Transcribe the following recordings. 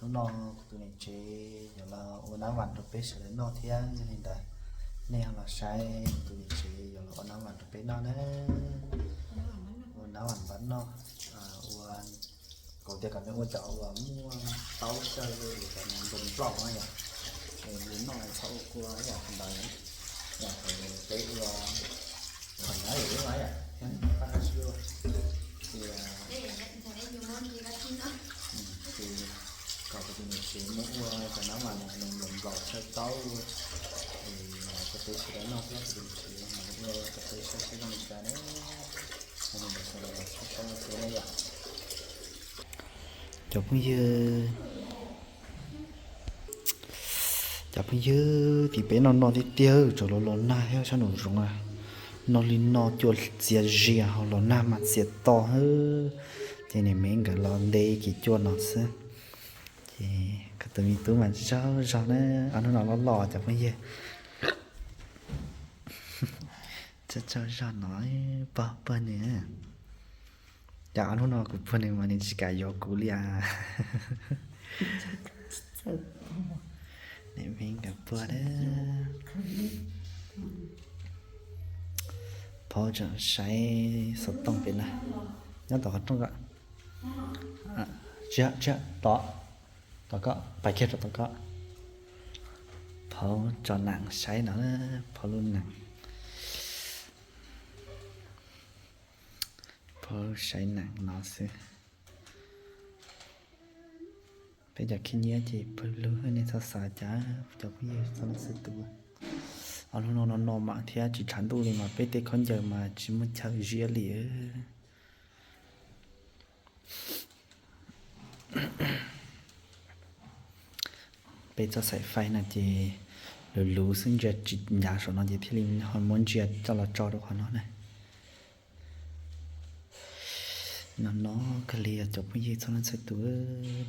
Hnub no kuv tus niam tsev yuav los ua nab vam rau peb sawv daws noj thiab, yog li ntawd nej ho los saib kuv tus niam tsev yuav los ua nab vam rau peb noj na. Ua nab vam npab noj, ua, kuv tias kom nws ua cov uas muaj taub xyaw li cov nploos nploj no yom, es nws noj txhob ua kua yom, qhov ntawd yom, peb ua qhov nyab yom, ua yom thiab pab sib ua. Ces, ces kom kuv tus niam tsev muab ua cov nab vam no nploos nplaum xyaw taub, es rau peb sawv daws noj thiab, kuv tus niam tsev mas ua rau peb saib seb zoo li cas na. Ua li ntawd sawv daws los saib saib thiab na yom. Cov phooj ywg, cov phooj ywg, tim peb no no tiag tiag, tsam los los nag thiab sab nraum zoov no li no cua txias zias, ho los nag mas txias to xwb. Ces niam me nkawd los nte kev cua no xwb. Ces kuv tus me tub mas tsaug zog na, ob hnub no loj loj cov phooj ywg. Tsaug tsaug zog no, pog puag nws. Cas ob hnub no kuv puag nws mas nws tsis kam yuav kuv li as. Niam me nkawd puag na. Phauj tseem saib xov tooj pem na. Nyob tom qhov rooj ko. Tsis, tsis, tom, tom ko, pais kiag rau tom ko. Phauj tso nam saib no, phauj lub nam. Phauj saib nam no xwb. Peb cov khib nyiab ces pawg lug, nej txhob xav cas, cov phooj ywg txhua leej txhua tus. Ob hnub no no no mam thiab tsis tshav ntuj li mas peb tej khaub ncaws mas tsis muaj chaw ziab li. Peb txoj xaim faib no ces luv luv xwb, ntsia tsis ncav saum no ces thiaj li ho muab ntsia coj los tso rau qhov no na. No no kawg li cov phooj ywg txhua leej txhua tus,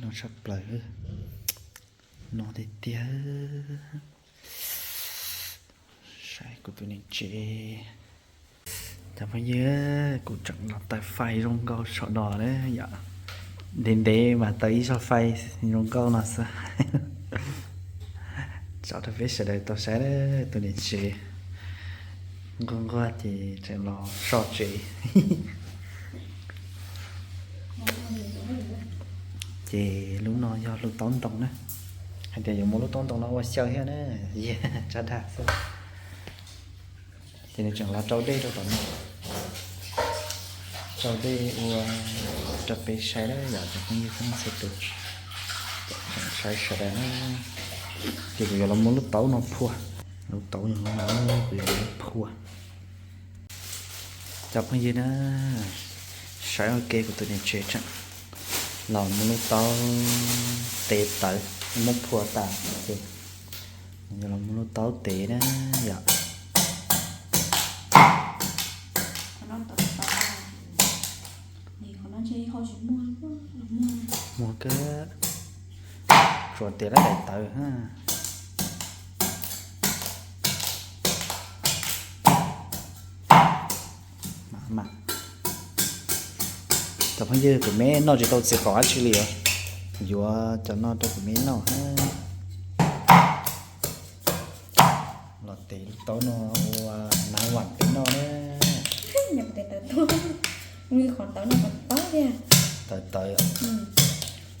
no tshaj plaws, no tiag tiag. Saib kuv tus niam tsev. Cov phooj ywg, kuv tseem los taws fais zoo nkauj saum no na yom. Ntev ntev mas taws ib zog fais zoo nkauj no xwb. Tso rau peb sawv daws tau saib, tus niam tsev nquag nquag ces tseem los so tsev. Ces lub no yog lub taub ntoo na. Hais tias yuav muab lub taub ntoo no ua xyaw thiab na, yog tsab dag xwb. Ces nws tseem los rau dej rau tom no, rau dej ua rau peb saib na yom, cov phooj ywg txhua leej txhua tus. Saib sawv daws na. Ces kuv yuav los muab lub taub no phua, lub taub no kuv yuav los phua. Cov phooj ywg na, saib ua ke, kuv tus niam tsev tseem los muab lub taub tev tawv, muab phua tas ces yuav los muab lub taub tev na yom. Muag kawg, tsuas tias lawv daim tawv. Cov phooj ywg, kuv me noj tsis tau txiv qaub dab tsi li os. Yuav cov no rau kuv me noj. Los tev lub taub no ua nab vam peb noj na. Qhov tawv no tawv tawv.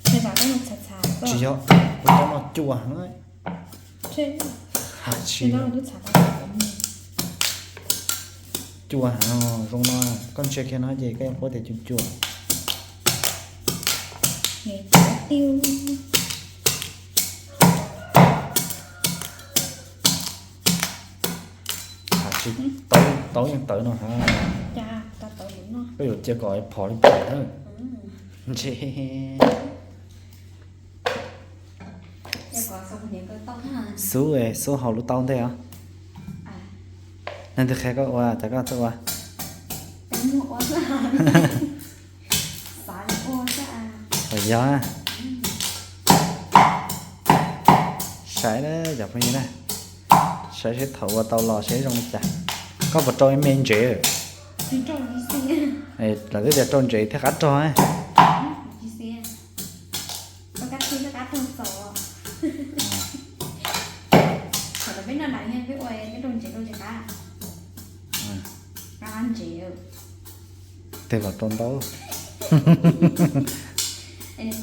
Tsis yog, lub taub no cua heev. Tsis, cua heev zoo no, koj ntsia kiag no ces koj yuav paub tias cua cua. Tsis, taub yeej tawv no ha. Koj yuav cia kom phom li phom na. Ntshe xub, xub haus lub taub ntej os. Leej twg qhia koj ua, cas koj txawj ua? Yog, saib na cov phooj ywg na, saib seb thaum ua tau los seb zoo li cas. Koj puas rau ib me ntsev? Lawv twb tias rau ntsev thiaj qab rog. Qab tau txaus. Thaum peb noj nram yog peb ua peb rau ntsev rau tsis qab. Qab ntsev. Tej los rau ntau.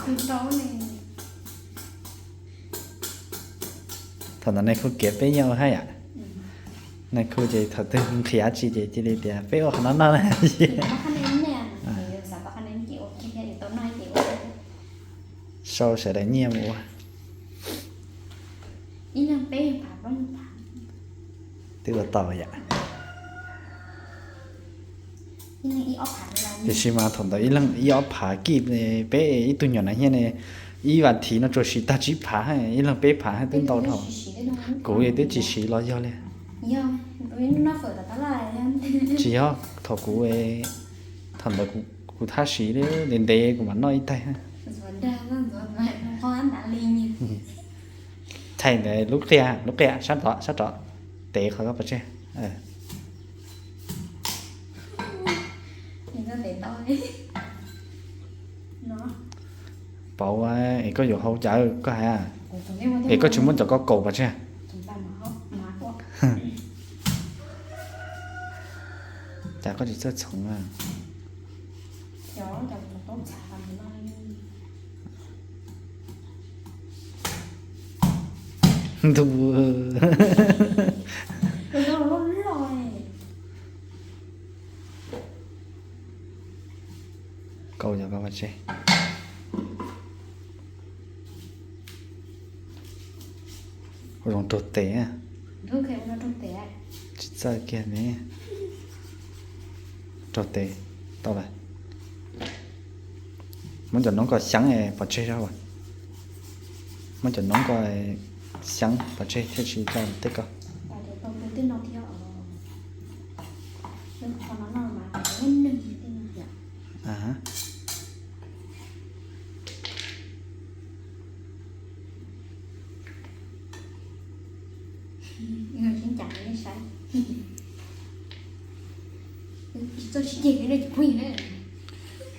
Khu rau ne. Thaum ntawd nais khu kiav peb nyob haj yam. Nais khu ces thaum twg nqhis dab tsi ces cia li tias peb ua qhov no noj na. Sau sawv daws nyiaj mus ua. Twb ua tau yam. Tiam sis mas thaum ntawd ib leeg ib ob phav kij, peb ib tug nyuam nas hiab ne, ib vas thiv no tsuas siv tag tsib phav, ib leeg peb phav twb ntau dhau. Kuv twb tsis siv los yog li. Tsis yog, thaum kuv, thaum ntawd kuv thab siv ntev ntev kuv mam noj ib taig. Thaij ntawd lub qia, lub qia sab tod, sab tod, tev qhov koj pov tseg. Pauv, es koj yuav hau cas koj hais, es koj tsis muab cov koj kaus pov tseg. Cas koj tsis txawj txhoov a? Ntu. Kaus cov koj pov tseg. Ua zoo raug tes. Tsis txawj kiag ne. Raug tes tau lawm. Muab cov noob ko xyaab pov tseg zog. Muab cov noob ko xyaab pov tseg thiaj tsis raug tej ko.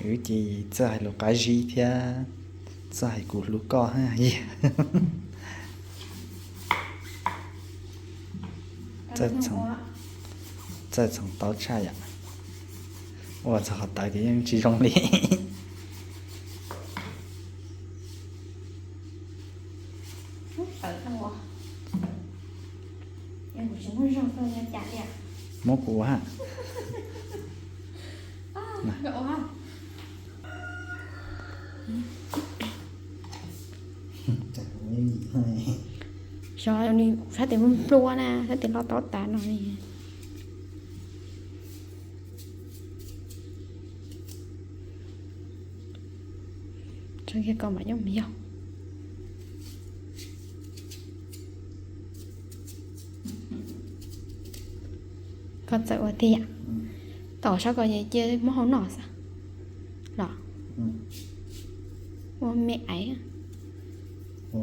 Wb ces txawj hais lus qab zib thiab txawj hais kuv hlub koj. Txawj txhoov tau tshaj yam. Ua txog qhov tawv ces yeej tsis zoo li. Muab kuv ua ha. Xyov sab tes muaj nplua na, sab tes loj tob tas no. Tso kiag ko mam coj mus yog. Koj txawm ua tiag yam. Tom sab ko cia muab hau noj xwb los? Ua me aiv. Noj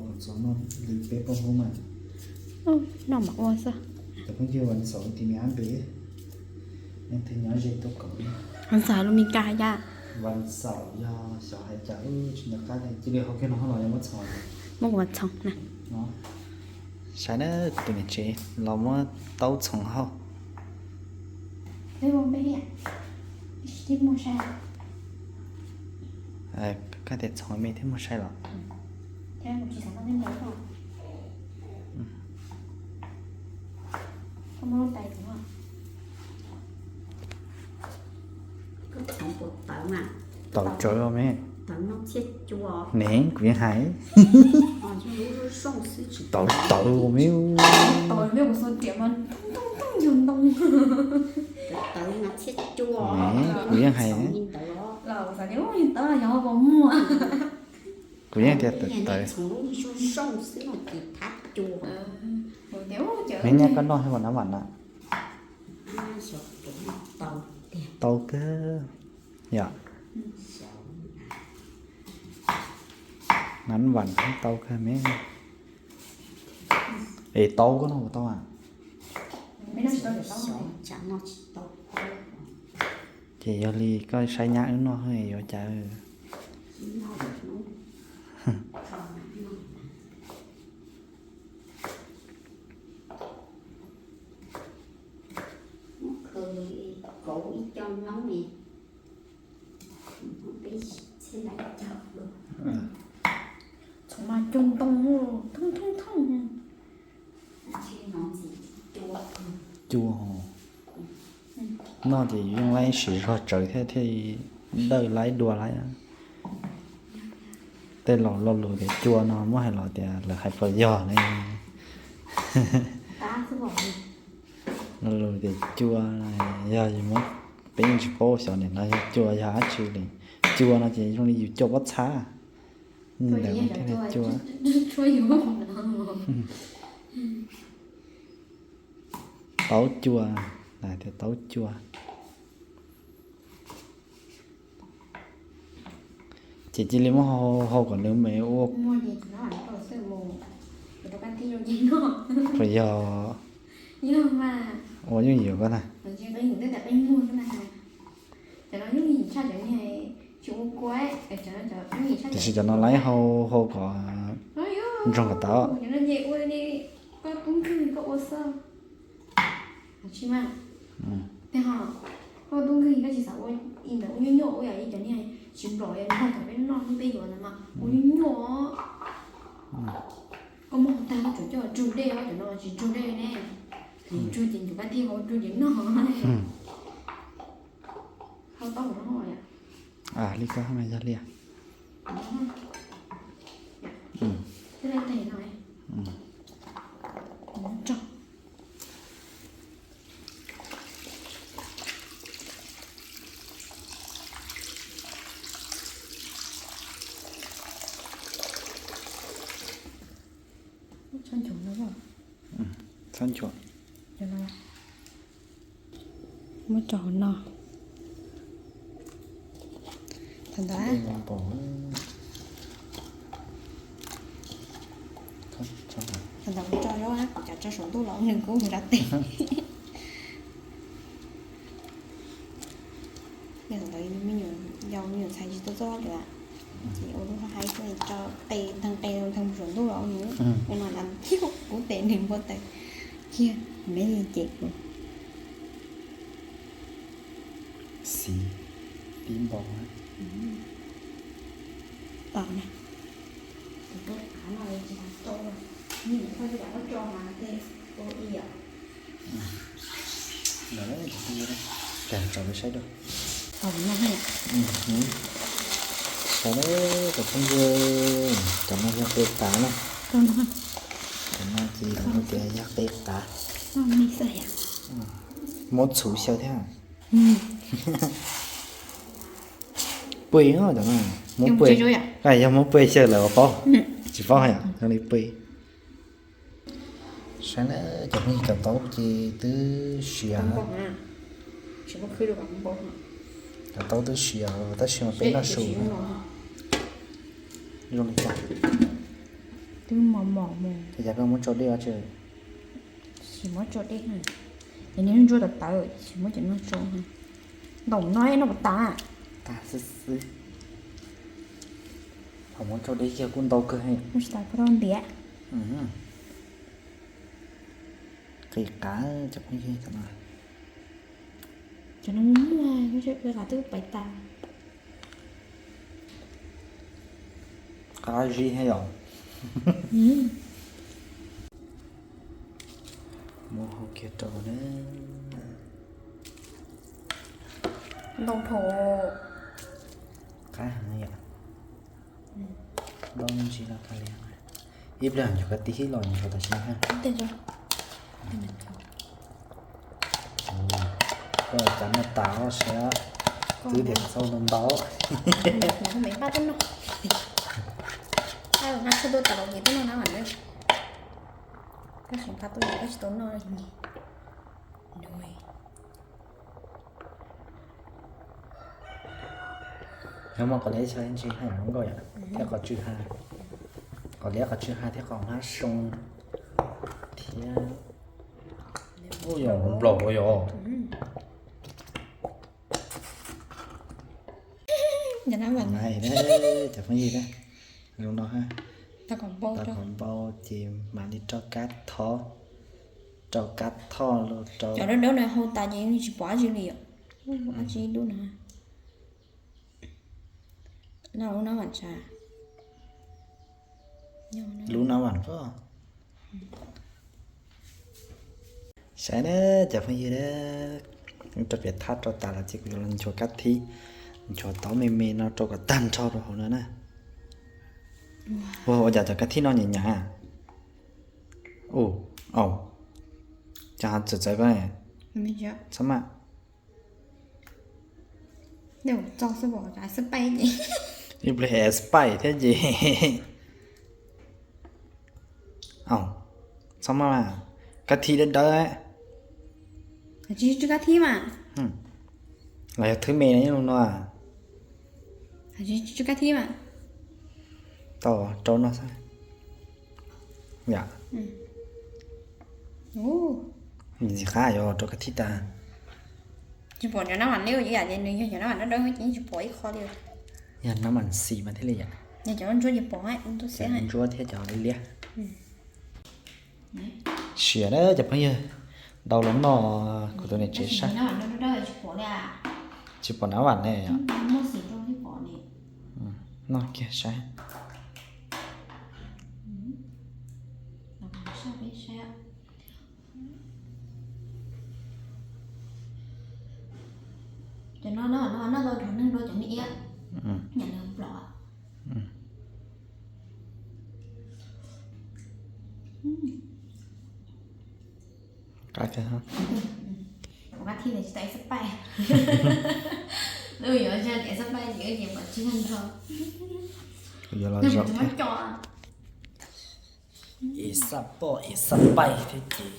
mam ua xwb. Vas xaum los yog xyov hais cas tsis nco qab li, cia li hau kiag no los yog muab txhoov? Muab kuv mas txhoov na. Saib na, tus niam tsev los muab taub txhoov hau. Koj tias txhoov me thiab muaj sai los? Tau tsawv me. Ne, kuv yeej hais. Tau tawv me. Ne, kuv yeej hais. Kuv yeej tias tawv tawv. Me nyab koj noj hais nab vam na. Tau kawg yom. Nab vam tau kawg me. Es tau koj noj puas tau a? Ces yog li koj saib nyab wb noj yuav cas. Txhoov mas cug ntoo thoob thoob thoob. Cua. Noj ces yus yeej laib siv zog tsawv thiab thiaj dawj laib dua laib. Tej laus lo lus tias cua no muab hais los tias lawv hais puas yog ne? Lo lus tias cua, yog yus muab, peb yeej tsis paub xyov nim no yog cua yog dab tsi li. Cua no ces zoo li yus cua pob txha. Ntawm thiaj li cua. Taub cua, tias taub cua. Ces cia li muab hau hau kom nws me ua. Puas yog? Ua yooj yim koj na. Tiam sis cov no laib hau hau kom ntsoog kom tau. Koj tub nkeeg koj tsis xav ua ib ntawd ua nyuaj nyuaj ua yam li cov niag tsis nplom yog noj cov peb noj peb yuav ntawd mas ua nyuaj nyuaj. Koj muab hau tag koj tsuas coj rug dej os, cov no tsis rug dej ne. Rug ces ncuav kab tiag hau rug ces noj. Hau tau no yom. Li koj hais yog li. Txhob nchuav no. Muab rau hauv no. Thaum ntawd, thaum ntawd kuv tso zaub, cov tso saum ntuj los nws kuj mus nrab teg. Yog thaum ntawd me nyuam, yog me nyuam ntxhais tsis tau txob lwm, ces ua lub hais tso qe ntee qe ntee mus saum ntuj los nws, ua no na thiab kuv tes nws npua taws kiag, neb li ces kuv xis tib npau na. Tom na. Lawv cov phooj ywg, cov phooj ywg, cov no yog qe qav na. Cov no ces lawv tias yog qe qav. Muab txhuv xyaw thiab. Pw cov no, muab pw, yog muab pw xyaw lawv ua paub, tsis paub yom, zoo li pw. Saib na, cov phooj ywg, cov taub ces twb siav, cov taub twb siav tab sis mas peb noj su. Zoo li cas? Twb mos mos mus. Ces cas koj muab tso dej ua tsi? Tsis muab tso dej, ces nws ntsuab tawv tawv, tsis muab cov no tso. Ntaus no noj puas tas? Tas xwb xwb. Thaum muab tso dej kiag kuj ntau kawg. Muab tsis tas puas tau ntiav. Qe qav cov phooj ywg, cov no muaj, qe qav twb paiv tas. Qab zib thiab yom. Muab hau kiag rau na. Ntau dhau. Qab heev yom. Ntau me ntsis los tag li. Ib pliag nyuam qhuav tib hib los nyuam qhuav tam sim no. Koj cas noj tas siab, twb tias txhob ntau ntau. Nyob muaj qos liab xyov ntsis haj yam zoo nkauj yom, thiab qos tsw ha, qos liab qos tsw ha thiab qos hmab soo thiab. Ub, yog nplaum yom. Cov phooj ywg, zoo no ha. Tau kom npau ces mam li rau kab thov, rau kab thoj los rau. Cov dawb dawb no hau tas ces yeej tsis pom dab tsi li yom. Ab tsi lub no. Lub no vam ko. Saib na cov phooj ywg na, rau piam thab rau tas lawm ces kuv yuav los nchuav kab thib, nchuav tau me me no rau kom tag nrho rau hauv no na. Ua cas cov kab thib no nyam nyam? Ua, au, cas txawv txawv ko. Txhob maj. Ib pliag es pais thiab ces. Au, txhob maj, kab thib dawb dawb. Tsis kab thib mas. Los yog thwb me no, no. Tsis kab thib mas. Tau rau no xwb. Yom. Ntxim qab yuav rau kab thib tas. Tsis pom cov nab vam liab, yam ces nws yog cov nab vam dawb dawb ces tsis pom ib qho li. Yog nab vam xis mas thiaj li yom. Yog cov ntsuab ces pom, ntsuab thiab cov liab liab. Siav na cov phooj ywg, ntau los noj kuv tus niam tsev saib. Tsis pom nab vam ne. Noj kiag saib. Cov no no no tau cov neeg dua cov me iab. Nyam nws plos. Qab kawg. Ua kab thib tsis tau ib xab paij. Lub yuav zaj ib xab paij ces wb ces pom tsis tag nrho. Yuav los zaum thiab. Ib xab poj ib xab paij thiab ces.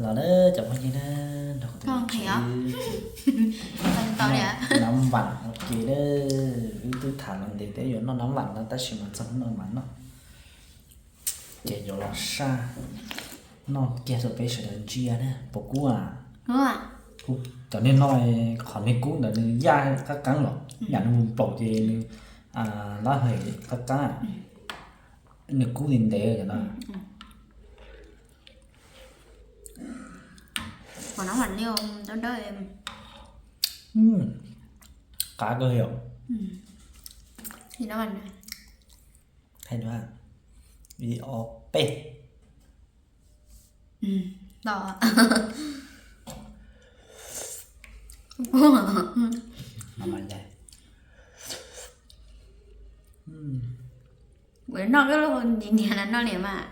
Los na cov phooj ywg na, nrog kuv tus niam tsev noj nab vam ua ke na. Wb twb tham los ntev tias yuav noj nab vam no tab sis mas txog hnub no mas noj. Ces yuav los saj noj kiag rau peb sawv daws ntsia na. Puas kub a? Cov niag no, qhov niag kub ntawd nws yaj qab qeeb los, yam nws mus npaum ces nws lab hais qab qeeb, nws kub ntev ntev cov no. Qab kawg yom. Thaij duab, ib ob peb. Kuv noj koj lub ntsis niag no noj li mas.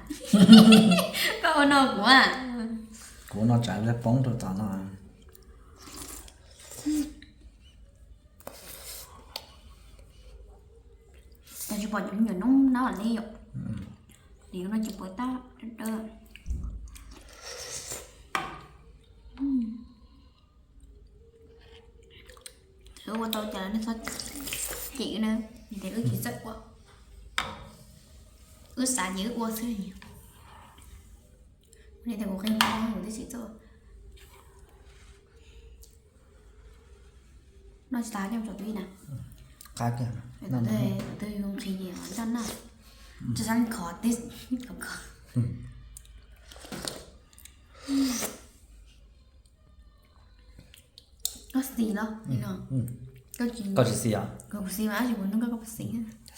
Koj ua no kuv a. Kuv ua no tsam lawv poob rau tom no. Tsis pom cov me nyuam noob nab vam li yom. Nim no tsis pom tab dawb. Wb ua tau cas nej txhob cem na, vim tias wb tsis txawj ua. Wb xav ces wb ua xwb. Li tias kuv qee tau kuv twb tsis txawj. Noj tsis tas coj tso twb na. Qab kawg. Twb yus nqhis ces noj na. Tsis xav khov twb khov khov. Koj xis los? Koj tsis xis os? Kuv xis mas tab sis kuv nug koj, koj puas xis?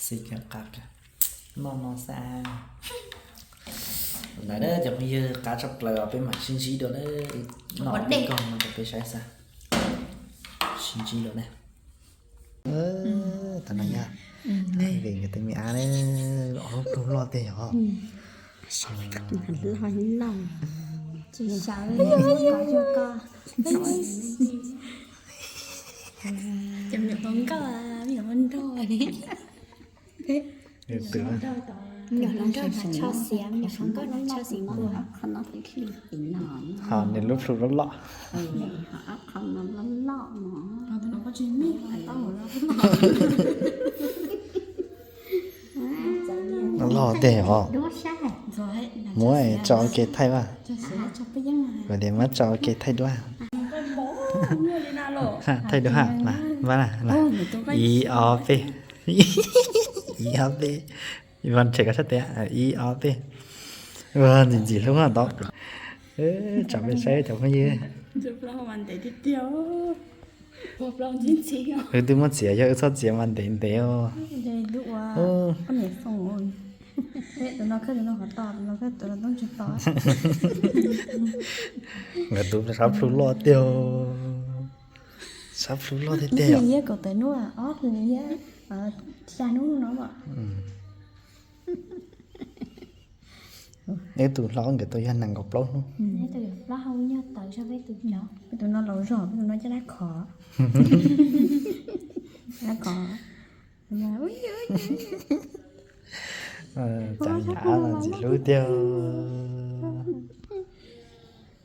Xis kawg, qab kawg. Noj no xwb. Ntawd na cov phooj ywg, qab tshaj plaws os, peb mam sib ntsib dua na. Noj ib koj no rau peb saib xwb. Sib ntsib dua na. Tam no yog vim nkawd tej me ab ne, ob lub plhu loj tiag yog. Loj loj. Ces me nyuam hluas nkauj, me nyuam hluas nraug li. Me nyuam hluas nraug mas tshoj xiav, me nyuam hluas nkauj mas tshoj xiav kua. Ho nws lub plhu loj loj. Loj loj tiag os. Muab tso ua ke thaij vaj. Kuv tias muab tso ua ke thaij duab. Thaij duab ha, vaj na. Ib ob peb. Ib ob peb. Vaj tshem koj sab tes. Ib ob peb. Vaj ntxim ntxim hlub tau. Tsam peb saib cov phooj ywg. Wb twb muab txiav, yog wb txhob txiav mas ntev ntev os. Nkawd tus sab plhu loj tiag. Sab plhu loj tiag tiag yom. Ib tus hlob nkawd tau yog nees nkaum plaub hnub. Peb tus no laus zog, peb tus no caj dab khov. Dab khov. Cov niam av no ntxim hlub tiag.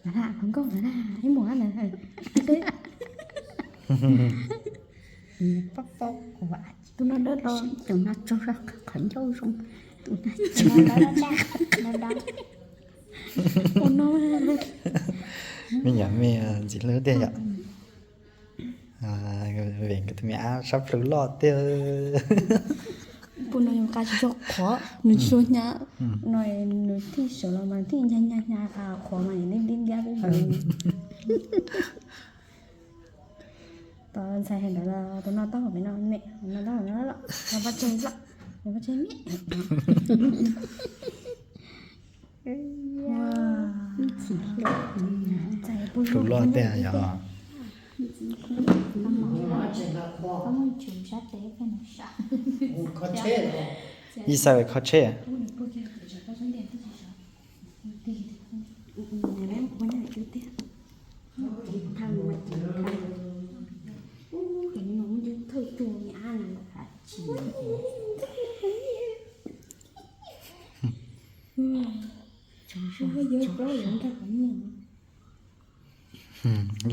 Qhov nkauj ntawd na, ib muam na. Tus no dawb do, tus no tsaug zog qhov ncauj zoo, tus no me nyuam me ntxim hlub tiag yom. Vim nkawd tus me ab sab plhu loj tiag. Pus no yog qab tsis tshua qhuav, nws tsis tshua hnyav. No nws thiaj sawv los mas thiaj hnyav hnyav hnyav, qhuav mas nws ntiab ntiab peb. Tos ntxhais hais ntawd los tus no taub hau pem no me, no taub hau no los, no pov tseg los, no pov tseg me. Plhu loj tiag yog. Ib xav kho tsheb.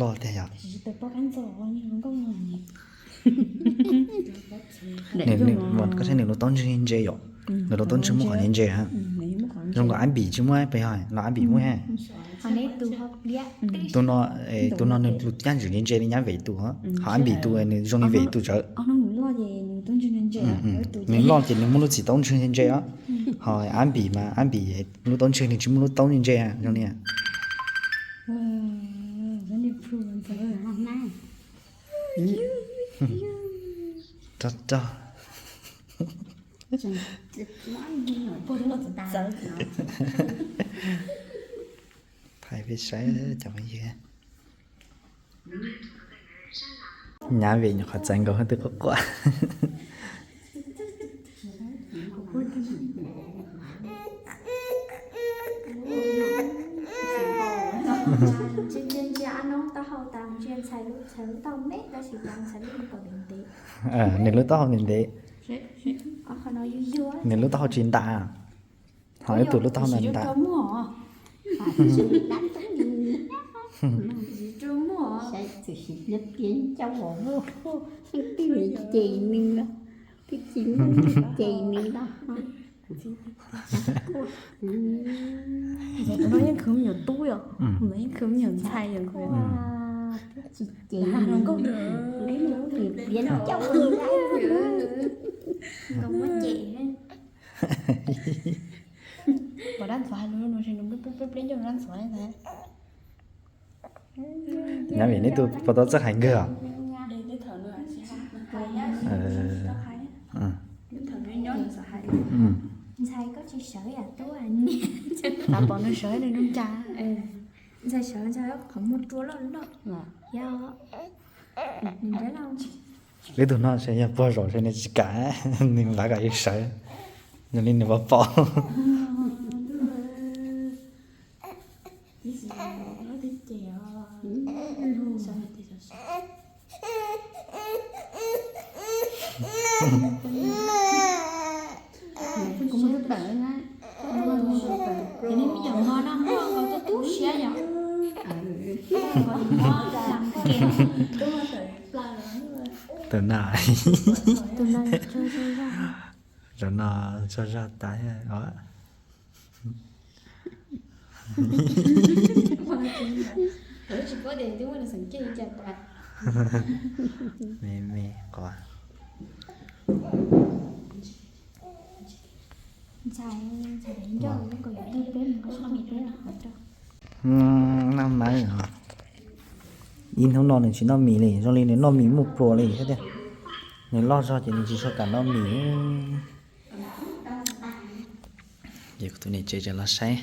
Loj tiag yog. Nws, koj saib nws lub taub ntse ntse yom. Nws lub taub ntse muaj qhov ntse ntse. Zoo nkaus ab npis tsis muaj pes, yog los ab npis muaj. Tus no, tus no nws lub caij ntsis ntse ntse li nyab vim tus, ho ab npis tus nws zoo li vim tus tsawv. Nws loj ces nws muaj lub txiv taub ntse ntse os. Ho ab npis mas ab npis lub taub ntse nws tsis muaj lub taub ntse zoo li. Rog rog. Thaij peb saib cov phooj ywg. Nyab vim nyuam qhuav txais nkaus twb quaj quaj. Nws lub taub hau ntev ntev. Nws lub taub hau tsis ntam. Ho ib tug lub taub hau ntam ntam. Tus no yeej khwv me nyuam tub yom, yeej khwv me nyuam ntxhais yom. Tsis ces hluas nkauj, piav cauj. Pom dab ntxuav hais lus no ces nws pleb pleb pleb ncauj dab ntxuav ntag. Nyab vim neb tus puas tau txawj hais nkawg os? Ntxhais koj tsis sawv yam tub, pom nws sawv nws zoo cas. Ntxhais sawv ntxhais qhov muag rua loj loj. Yog nws nrab lauj. Lub tug no ces yog puag zaum ces nws tsis kam, nws npav kom yus sawv, zoo li nws pom pom. Kuv mus rau pawg na. Ces nej me nyuam no no muaj nkaus tub tub siab yom. Tus no, tus no tsaug zog, zaum no tsaug zog tas os. Me me qhov. Ntxhais, ntxhais ncauj, peb mus nqa peb mus nqa rau. Noj mov, ib hnub no nws tsis noj mis li, zoo li nws noj mis muaj pluas li thiab tiag. Nws loj zog ces nws tsis tshua kam noj mis. Ces kuv tus niam tsev tseem los saib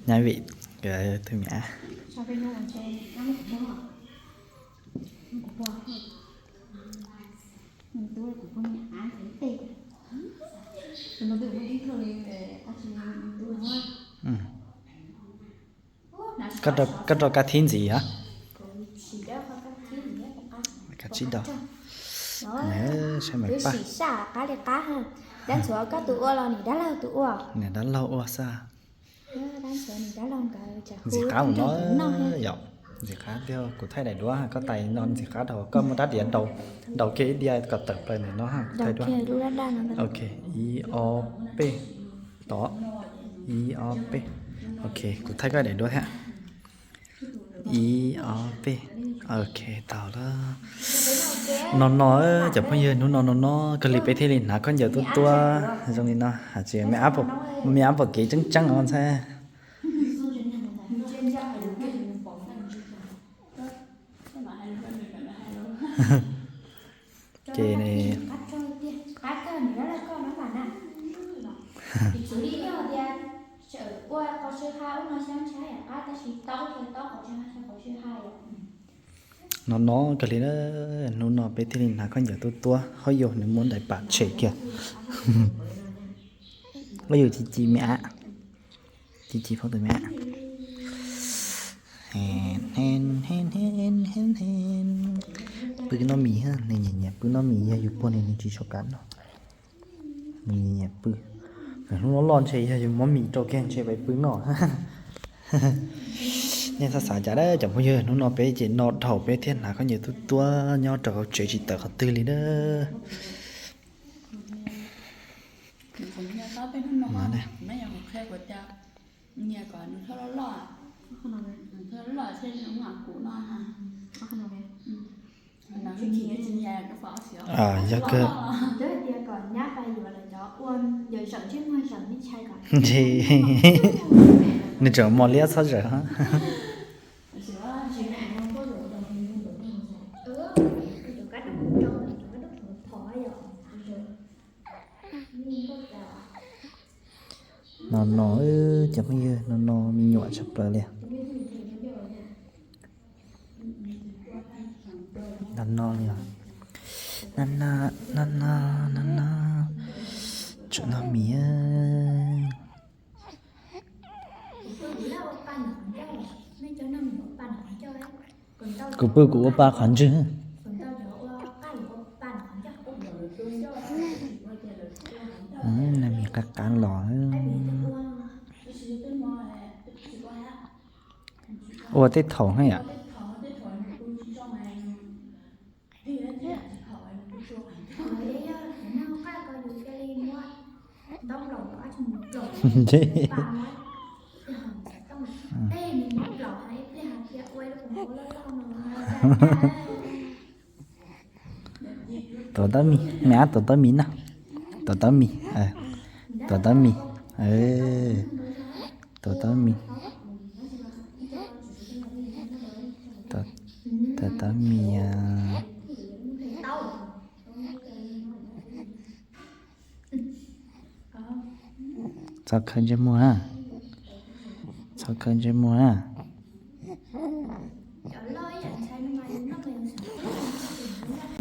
Nyab Vim nkawd tus me ab. Koj rau kab thib ntxiv os. Kab thib do. Saib mas pab. Dab ntxuav koj tus ua los niam dab laug tus ua? Niam dab laug ua xwb. Ntxim qab mus no yom. Ntxim qab tiag, kuv thaij daim duab koj tais no ntxim qab dhau, koj muaj rab diav daus kiag ib diav kom tawm plaws ntawm no, kuv thaij duab. Ok, ib ob peb, tod, ib ob peb. Ok, kuv thaij koj daim duab thiab. Ib ob peb. Ok, tau lawm. No no, cov phooj ywg, hnub no no no kawg li peb thiaj li hnav khaub ncaws tuab tuab zoo li no. Hais tias me ab pom kev tseeb tseeb os ntxhais. Ces no no kawg li, hnub no peb thiaj li hnav khaub ncaws tuab tuab, hauj yus nws muab daim pam tshem kiag. Hauj yus ci ci me ab, ci ci phauj tus me ab. Pw noj mis, nws nyiam nyiam pw noj mis, yog yus puag nws nws tsis tshua kam noj. Nws nyiam nyiam pw. Hnub no loj ntshe yog yus muab mis rau kiag ntshe pais pw noj. Nej txhob xav cas dab cov phooj ywg, hnub no peb ces no dhau peb thiaj hnav khaub ncaws tuab tuab nyob rau hauv tsev tsis tawm qhov twg li dab. Yog kawg. Nws tseem mos liab txhob zawm. No no, cov phooj ywg, no no me nyuam tshaj plaws li. No no li, no no, no no, tseem noj mis. Kuv pw kuv ua pa qhov ntswg. Noj mis qab qab los. Ua tej thaum na yom. Tuav tab mis, me ab tuav tab mis na. Tuav tab mis, tuav tab mis, tuav tab mis, tuav tab mis. Txhob khawb ntsej muag na. Txhob khawb ntsej muag na.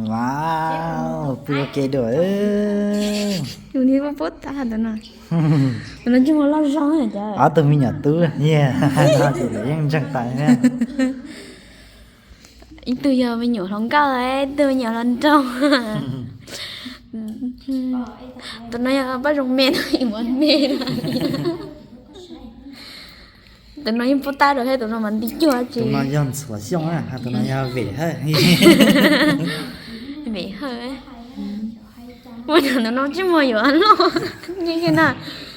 Wow, pw ua ke dua. Tus ni pub pub tag tus no. Tus no ntsej muag loj zog na. Ob tug me nyuam tub, yeej ntseeg tas. Ib tug yog me nyuam hluas nkauj, ib tug me nyuam hluas nraug. Tus no yog pab zoo me no, ib muab me no. Tus no yeej pub tab rau thiab, tus no mas nti cuag tsis. Tus no yog ntxhuav xyooj, tus no yog Vim Hawj. Vim Hawj. Ua cas tus no ntsej muag yuav loj nyiab thiab na.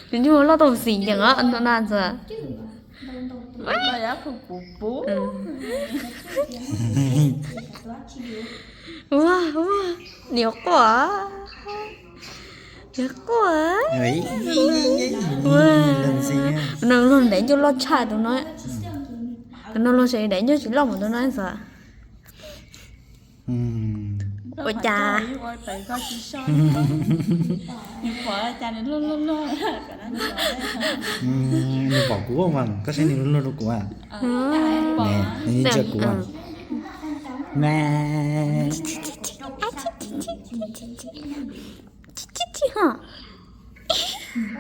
Nws ntsej muag loj tau xim ncees os tus no ntxuav. Ua, ua, niam quaj, niam quaj. Ua, tus no luag ntev ncuj loj tshaj tus no. Tus no luag saib daim ncuab tsis loj mus tus no xwb. Ua cas? Nws pom kuv mas, koj saib nws luag luag rau kuv. Nws ntsia kuv.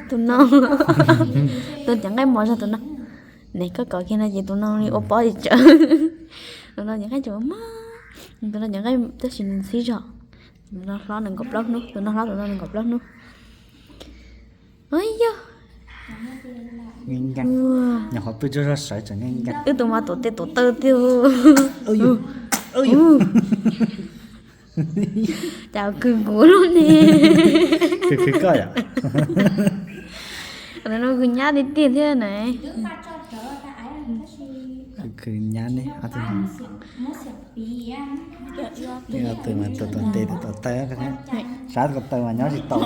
Tus no, tus cov nqaij mos zog tus no. Nws koj kov kiag no ces tus no li ua pob li tsawv. Tus no cov nqaij tseem mos, tus no cov nqaij tab sis nws ntxhib zog. Tus no hlob nees nkaum plaub hnub, tus no hlob tus no nees nkaum plaub hnub. Yog, nyuam qhuav pw tsaug zog sawv tseem nkees nkees. Wb tus mas tuav tes tuav taw tiag. Cas khwv kuv lub ne. Khwv khwv koj yom. Tus no khwv nyab tiag tiag thiab na. Khwv nyab ne. Tus mas tuav tuav tes tuav taw, sab ko taw mas nyob tsis tau.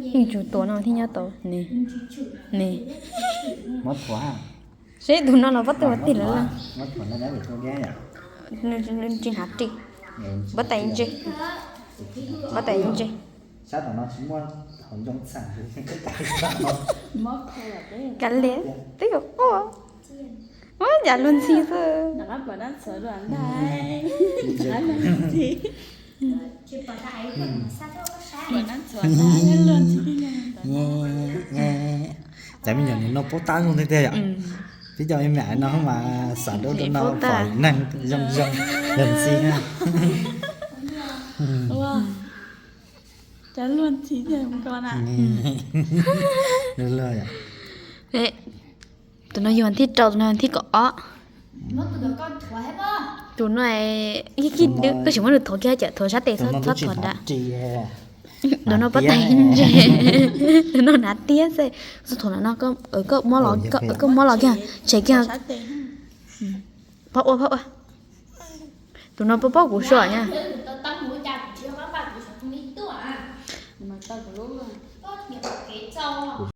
Yeej tsuas tus no thiaj nyob tau ne. Muab thuav. Seb tus no los pob tw ua tij lawm. Nws tsis hnav ris. Pob tais ntse, pob tais ntse. Kav liam, twb yuav quaj. Ua cas luag ntxhi xwb. Cov me nyuam no paub tab zoo tiag tiag yom. Peb cov me me no mas xav rau rau no pom neeg zoo zoo luag ntxhi na. Luag luag yom. Tus no yog thib rau, tus no thib kaum ob. Tus no ib kib koj tsis muab nws thuav kiag, cawm thuav sab tes txhob thuav nrad. Tus no pob tais ntse, tus no hnav tiab xwb. Xub thuav no, koj muab los kiag, tshem kiag. Pab ua, pab ua. Tus no paub paub kuv suav na.